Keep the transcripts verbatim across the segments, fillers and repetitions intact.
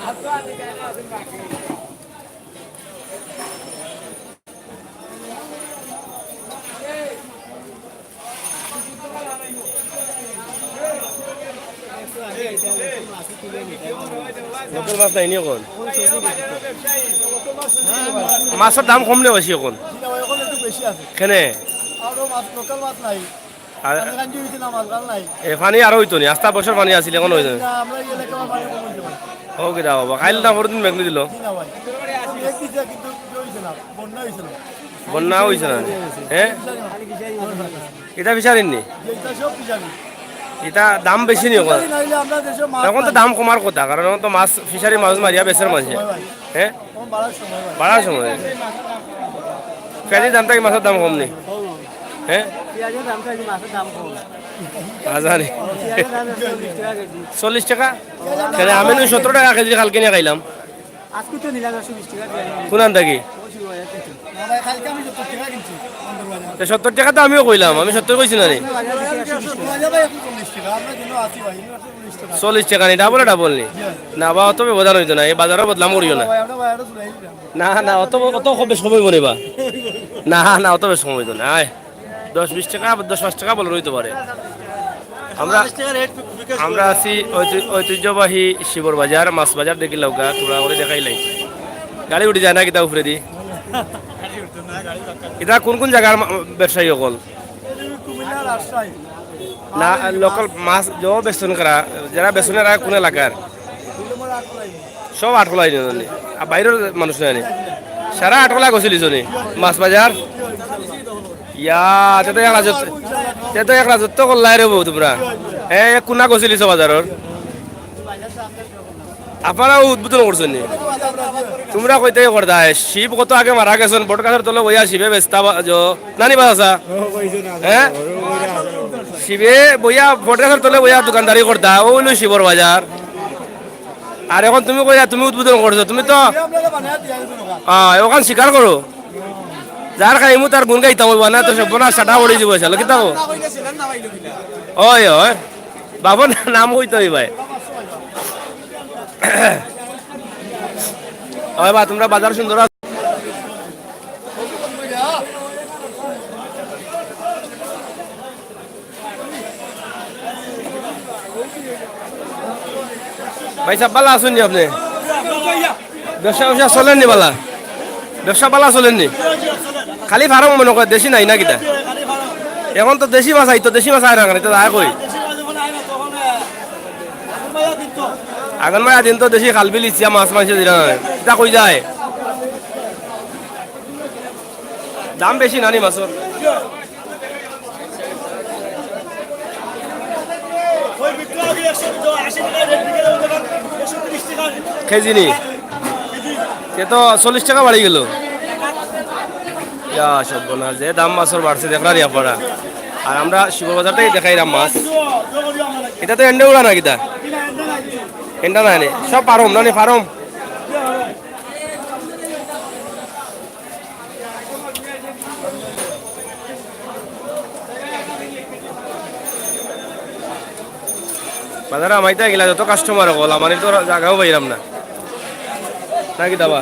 লোকাল মাছ নাই নি অখন? মাছর দাম কম নি বেশি অখন? জি না ভাই, অখন একটু বেশি আছে। কেনে? আরো মাছ, লোকাল মাছ নাই। আর পানি কাঞ্জি হইছে না, মাছ কাল নাই। এ, পানি আরো অইতো নি, আস্তা বছর পানি আছিল, অখন অইতো নি। না, আমরা এই এলাকায় পানি কম হইছে ভাই। ও কিতা বাবা, কাইল না পরদিন মেঘ দিল। জি না ভাই, মেঘ দিছে কিন্তু ইয়ে হইছে না, বন্যা হইছে না। বন্যা হইছে না? হ্যাঁ? ইটা ফিশারির নি? জি, ইটা সব ফিশারি। ইটা দাম বেশি নি অখন? ফিশারি নাইলে আমরা দেশে মাছ অখন তো নাই। দাম কমার কথা, কারণ অখন তো মাছ, ফিশারি মাছ মারিয়া বেচের মানষে। সময় ভাই। হ্যাঁ? কম বাড়ার সময় ভাই। বাড়ার সময়। পেঁয়াজের দাম থাকি মাছর দাম কম নি? হ্যাঁ? পেঁয়াজের দাম থাকি মাছর দাম কম। হাজারে। পেঁয়াজের দাম একশো চল্লিশ টাকা কেজি। চল্লিশ টাকা? কেনে আমি নু সত্তর টাকা কেজি কালকে নিয়া খাইলাম। আজকে তো নিলাম একশো বিশ টাকা পেঁয়াজ। কোন আন থাকি? না ভাই, কালকে আমি সত্তর টাকা কিনছি, বন্দর বাজার। তো সত্তর টাকা তো আমিও কইলাম, আমি সত্তর কইছি না নি? বাজার থেকে একশো বিশ টাকা। বাজার ভাই, এখন চল্লিশ টাকা, আমরা যেন আছি ভাই, এখন একশো চল্লিশ টাকা। চল্লিশ টাকা নি, ডাবলে ডাবল নি? না বা, অত ব্যবধান অইতো না, এই বাজারও বদনাম করিও না। ভাই, আমরা বাজারে চলে আসি। না, না, অত, অত খুব বেশ কমাইবো নি বা। না, না, অত বেশ কমাইতো না, আয়। দশ বিশ টাকা, দশ পাঁচ টাকা বলে রইতে পারে। আমরা, আমরা আছি ঐতি-, ঐতিহ্যবাহী শিবর বাজার, মাছ বাজার দেখি লউকা, তোমরা করে দেখাইলাই। গাড়ি উঠি যায় না কিতা উপরেদি? ইটা কোন কোন জাগার মা-, ব্যবসায়ী অকল? কুমিল্লা, রাজশাহী। না, লোকাল মাছ যে বেচছইন কারা, যারা বেচছইন এরা কোন এলাকার? সব আটখোলা ইউনিয়ন নি? আর বাইরের মানুষ নাই নি? সারা আটখোলা গেছিলিছো নি? মাছ বাজার? ইয়া, তে তো এক রাজত্ব, তে তো এক রাজত্ব করলাই রে বউ তোমরা। এ, এক কোনা গেছিলিছো বাজারর? আপনারা উদ্বোধন করছইন নি? তোমরা কইতে করতায়, শিব কত আগে মারা গেছইন, বট গাছর তলে বইয়া শিবে বেচতা বা-, জ-, নানি বাসা? হ্যাঁ? শিবে বইয়া, বট গাছর তলে বইয়া দোকানদারি করতা, ও অইলো শিবর বাজার। আর এখন তুমি কইরা তুমি উদ্বোধন করছো, তুমি তো, হ্যাঁ, ওখান স্বীকার করো। যার খাইমু তার গুণ গাইতাম অইবো না, তো সব না সাটা পড়ি দিব, চলো, কিতা কও? ওই, ওই, বাবর নাম কইতে অই ভাই। ওই বা, তোমরা বাজার সুন্দর আছে। ভাই সাহেব, ভালা আছইন নি আপনে? ব্যবসা, ব্যবসা চলের নি ভালা? ব্যবসা ভালা চলের নি? খালি ফার্ম মনে কয়, দেশি নাই না কিতা? এখন তো দেশি মাছ আইতো, দেশি মাছ আয় না কেনে? ইতা যায় কই? আগুন মায়া দিন তো দেশি খালবিল ইচ্ছা মাছ মাংস দিরা না। ইতা কই যায়? দাম বেশি না নি মাছর? কেজি নি? সে তো চল্লিশ টাকা বাড়ি গেল। ইয়া সর্বনাশ, যে দাম মাছর বাড়ছে দেখরা নি আপনারা। আর আমরা শিবর বাজার থাকি দেখাইরাম মাছ। ইটা তো এন্ডে উড়া না কিতা? এন্ডা না নি? সব ফার্ম না নি, ফার্ম? বাজারে আমাইতে গেলা যত কাস্টমার অকল, আমার তো জাগাও পাইলাম না। না কিতা বা?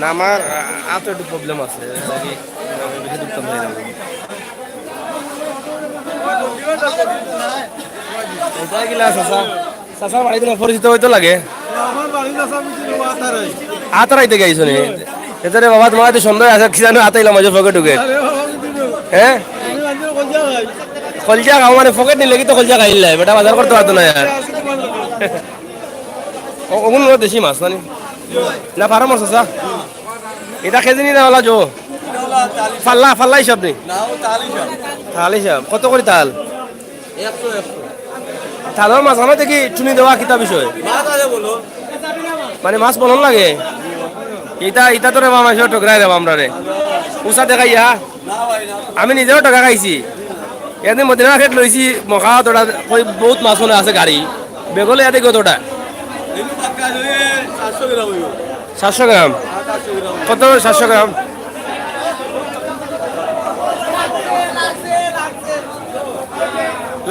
না, আমার আ-, আতো একটু প্রবলেম আছে, আর কি, বেশি দূর তো যাইলাম না। এটা কিলা চাচা? চাচার বাড়ি দিলে পরিচিত হইতো লাগে। আমার বাড়ি চাচা বুঝি নি, আতারাই। আতারাইতে গেছো নি? এতে রে বাবা, তোমার তো সন্দেহ আছে, কি জানো, আতাইলাম মাঝে পকেট টুকে। আরে বাবা, বুঝি নি। হ্যাঁ? আমি জানি না, কলজা খাই। কলজা খাও মানে পকেট নিলে কি তো কলজা খাইলাই, বেটা বাজার করতে পারতো না আর। ও, ওগুন দেশি মাছ, না নি? না, ফার্মর চাচা? ইটা কেজি নি না ওলা জো? ফাল্লা, ফাল্লা হিসাব নি? না, ও তাল হিসাব। তাল হিসাব। কত করি তাল? একশো, একশো। তালর মাঝখানো দেখি চুনি দেওয়া কিতা বিষয়? মাছ আছে বলো। মানে মাছ বলন লাগে? ইটা, ইটা তো রে বাবা, মানুষের ঠকরায় রে বাবা আমরা রে। উষা দেখাইয়া? না ভাই, না। আমি নিজেও ঠকা খাইছি। এদিন মদিনা মার্কেট লইছি, মখা তোরা কই বহুত মাছ মনে আছে গাড়ি। বেগলে ইয়াতে কতটা? এগুলো বাক্কা আছে, ওই সাতশো গ্রাম হইব। সাতশো গ্রাম? হ্যাঁ, সাতশো গ্রাম। কত সাতশো গ্রাম?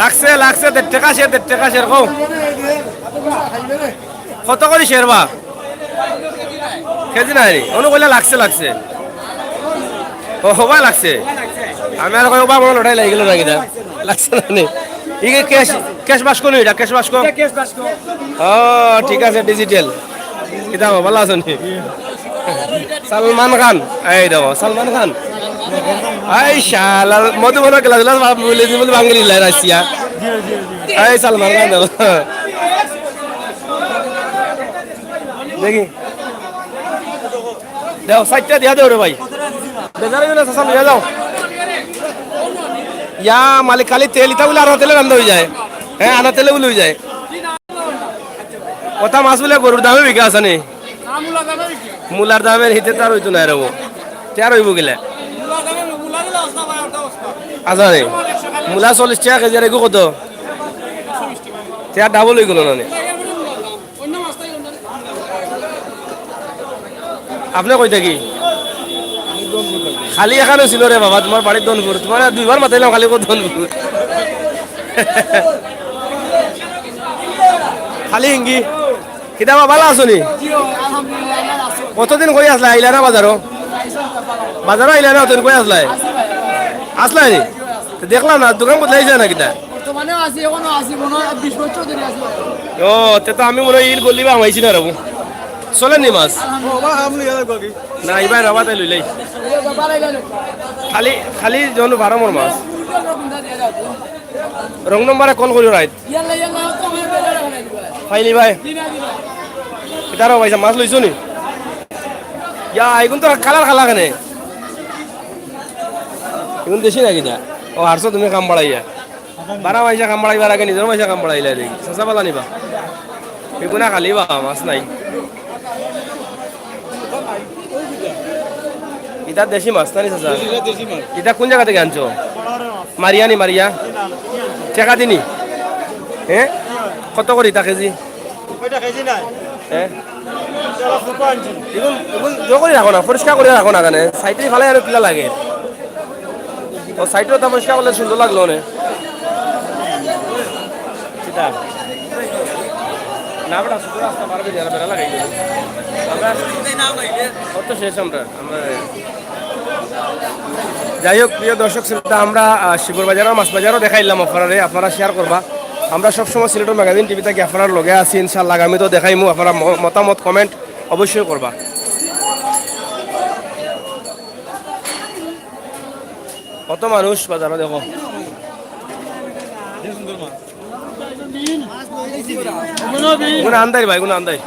লাগছে, লাগছে, দেড় টাকা সে, দেড় টাকা সে, এরকম। কত করি শেরবা? কেজি নাই নি? অনু কইলা লাগছে, লাগছে। ও, হবা লাগছে। আমি আর কই, হবা মনে লড়াই লাগি গেল না কিনা? লাগছে না নি? ইগে ক্যাশ, ক্যাশ বাস্ক নি এটা, ক্যাশ বাস্ক? ও, ঠিক আছে, ডিজিটাল। কিতা হবা, ভালা আছো নি? সালমান খান, এই দেখো, সালমান খান। এই শালা, মধুবন গেলা দিলা, বাপ বলে দিবল বাঙালি লাই রাশিয়া। এই সালমান খান দেখো। দেখি। দেও, সাইডটা দিয়া দেও রে ভাই। বেজার অইও না, চাচা, লইয়া যাও। ইয়া, মালিক, খালি তেল ইতা বলে আনা তেলে রান্দা অই যায়। হ্যাঁ, আনা তেলে বলে অই যায়। কথা মাছ বলে গরুর দামে বিকা আছে নি? মুলার দামে হিতে তার অইতো না রে বউ। তে আর অইব গেলে। আচ্ছা রে, মুলা চল্লিশ টাকা কেজি আর এগু কত? তে আর ডাবল অই গেল না নি? আপনি কই থাকি? খালি এখানো ছিল রে বাবা, তোমার বাড়ির ধনপুর। তোমার আর দুইবার মাতাইলাম, খালি কত ধনপুর। খালি হিঙ্গি। কিতা বা, ভালা আছো নি? কতদিন কই আসলা? আইলা না বাজারো? বাজারো আইলা না, অতদিন কই আসলাই? আসলাই নি? তো দেখলাম না, দোকান বদলাইছে না কিতা? বর্তমানেও আছি, এখনো আছি, মনে হয় বিশ বছর ধরে আছি। ও, তে তো আমি মনে হয় ইল গল্লি বা হামাইছি না রে বউ। চলে নি মাছ? না, এবার রাবা তাই লইলাই। খালি, খালি জন বারো মর মাছ। রং নম্বরে কল করিও রাইত। ফাইলি ভাই। এটারও ভাই মাছ লইছো নি? ইয়া, এগুন তো কালার কালা কেনে? এগুন দেশি নাকি দা? ও, হারছো তুমি কাম বাড়াইয়া। বারা মাইসা কাম বাড়াইবার আগে নিজর মাইসা কাম বাড়াইলা দেখি। চাচা বালা নিবা। এগুনা খালি বা মাছ নাই। ইটা দেশি মাছ, না নি চাচা? দেশি, ইটা দেশি মাছ। ইটা কোন জাগা থাকি আনছো? পাহাড়ের মাছ। মারিয়া নি, মারিয়া? জি না, না, কিনে আনছি। টেকা দিনি? হ্যাঁ? কত করি ইটা কেজি? ওইটা কেজি নাই। হ্যাঁ? এটা হলো ফুটো আনছি। এগুন, এগুন জো করি রাখো না, পরিষ্কার করি রাখো না কেনে? সাইডে ফালাই আর কিলা লাগে। ও, সাইডটা পরিষ্কার করলে সুন্দর লাগলো অনে। কিতা? না বেটা, শুধু রাস্তা পার অই যাবে, বেড়া লাগাই দিবে। আমরা, ও তো শেষ আমরা, আমরা। যাই হোক, প্রিয় দর্শক শ্রোতা, আমরা, আহ, শিবর বাজারও, মাছ বাজারও দেখাইলাম আপনারারে, আপনারা শেয়ার করবা। আমরা সবসময় সিলেটের ম্যাগাজিন টিভি থাকি আপনারার লগে আছি, ইনশাআল্লাহ আগামীতেও দেখাইমু। আপনারা ম-, মতামত, কমেন্ট অবশ্যই করবা। কত মানুষ বাজারো দেখো। এগুন আন্দাই ভাই, এগুন আন্দাই।